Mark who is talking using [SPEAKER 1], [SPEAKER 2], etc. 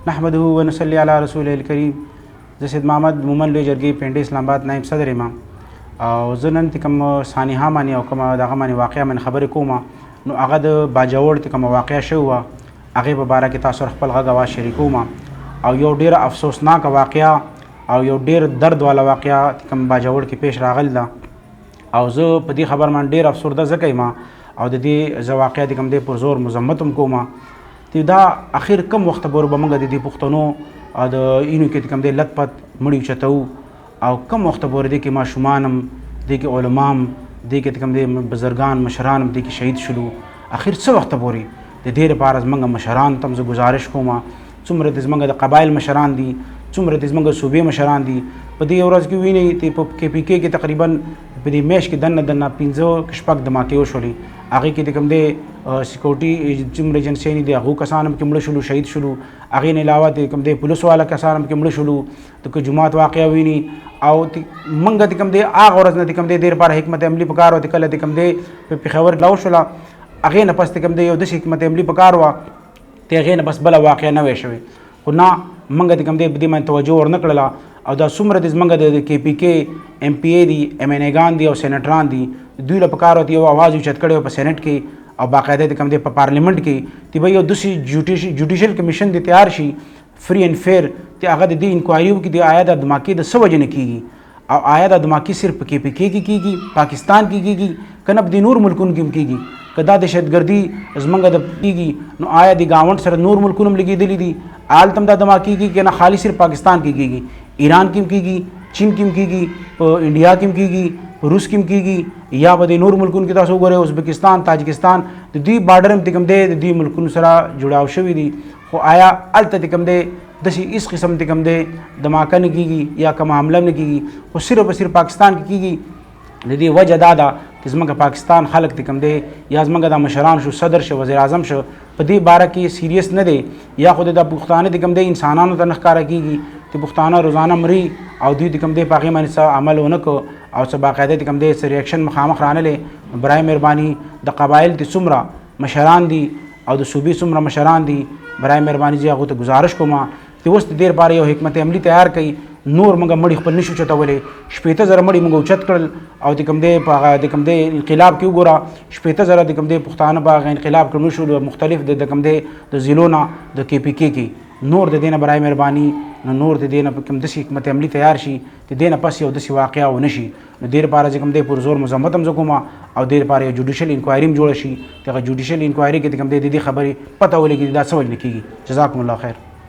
[SPEAKER 1] نحمده ونصلي علی رسوله الکریم. زه سید محمد مومن لوی جرګې پنډې اسلام آباد نائب صدر یم او زه نن چې کوم سانحه باندې او کومه دغه باندې واقعه باندې خبرې کوم، نو هغه د باجوړ چې کومه واقعه شوې وه هغې په باره کې تاسو سره خپل غږ اواز شریکوم. او یو ډېره افسوسناکه واقعه او یو ډېر درد والا واقعه چې کوم باجوړ کې پیښ راغلی ده، او زه په دې خبر باندې ډېر افسرده ځکه یم او د دې زه واقعه چې کوم دی پر زور مذمت هم کوم چې دا اخر کم وخت پورې به موږ د دې پښتنو او د اینو کې چې کوم دی لت پت مړي اوچتوو، او کم وخت پورې دې کې ماشومان هم، دې کې علما هم، دې کې چې کوم دی بزرګان مشران هم دې کې شهید شولو. اخر څه وخت پورې د دې لپاره زموږ مشران ته هم زه ګزارش کوم، څومره د زموږ د قبایل مشران دي، څومره د زموږ صوبې مشران دي، په دې ورځ کې وینئ چې په کې پي کې کې تقریبا په دې میاشت کې دننه دننه 5 شپږ دماکې وشولې. هغې کې د کوم دی سکیورټي څومره ایجنسیانې دي هغو کسان هم کې مړه شولو، شهید شولو. هغې نه علاوه د کوم دی پولیس والا کسان هم کې مړه شولو. د که جومات واقعه ویني او موږ د کوم دی هغه ورځ نه د کوم دی دې لپاره حکمت عملي پکار وه چې کله د کوم دی په پېښور کې وشوله هغې نه پس د کوم دی یو داسې حکمت عملي پکار وه چې هغې نه بس بله واقعه نه وی شوې، خو نه موږ د کوم دی په دې باندې توجه ورنه کړله. او دا څومره د زموږ د کې پي کې ایم پي ای دي، ایم این ایګان دي او سېنېټران دي، دوی له پکار وه چې یو اواز اوچت کړی په سېنېټ کې او باقاعده د کوم دی په پارلیمنټ کې چې به یو داسې جوډیشل کمیشن دې تیار شي فري اینډ فیر چې هغه د دې انکوایري وکړي د آیا دا دماکې د څه وجې نه کېږي، او آیا دا دماکې صرف په کې پي کې کې کېږي، پاکستان کې کېږي که نه په دې نور ملکونو کې هم کېږي. که دا دهشتګردي زمونږ د کېږي نو آیا د ګاونډ سره نور ملکونه هم لګېدلي دي، هلته هم دا دماکې کېږي که نه خالي صرف پاکستان کې کېږي، ایران کې هم کېږي، چین کې هم کېږي، په انډیا کې هم کېږي، په روس کې هم کېږي، یا په دې نور ملکونو کې تاسو وګورئ ازبکستان، تاجکستان، د دوی بارډر هم چې کوم دی د دوی ملکونو سره جوړاو شوي دي، خو آیا هلته چې کوم دی داسې هېڅ قسم چې کوم دی دماکه نه کېږي یا کومه حمله نه کېږي، خو صرف او صرف پاکستان کې کېږي. د دې وجه دا ده چې زموږ پاکستان خلک چې کوم دی یا زموږ دا مشران شو، صدر شو، وزیراعظم شو، په دې باره کې سیریس نه دی، یا خو د پښتانه چې کوم دی انسانانو ته نه ښکاره کېږي چې پښتانه روزانه مري او دوی چې کوم دی په هغې باندې څه عمل ونه کړو او څه باقاعده چې کوم دی څه ریاکشن مخامخ رانه لې. برای مهرباني د قبایل چې څومره مشران دي او د صوبې څومره مشران دي، برای مهرباني زه هغو ته ګزارش کوم چې اوس د دې لپاره یو حکمت عملي تیار کړئ. نور موږ مړي خپل نشو چتولی، 60,000 مړي موږ اوچت کړل او د کوم دی په هغه د کوم دی انقلاب کې وګوره 60,000 د کوم دی پښتانه په هغه انقلاب کې مړه شول، مختلف د کوم دی د ضلعو نه د کې پي کې کې. نور د دې نه برای مهرباني نو نور د دې نه په کوم داسې حکمت عملي تیار شي چې دې نه پس یو داسې واقعه ونه شي. نو دې لپاره چې کوم دی پر زور مذمت هم زه کوم او دې لپاره یو جوډیشل انکوایري هم جوړه شي چې هغه جوډیشل انکوایري کې چې کوم دی د دې خبرې پته ولګي دا څه وجه نه کېږي. جزاکم الله خیر.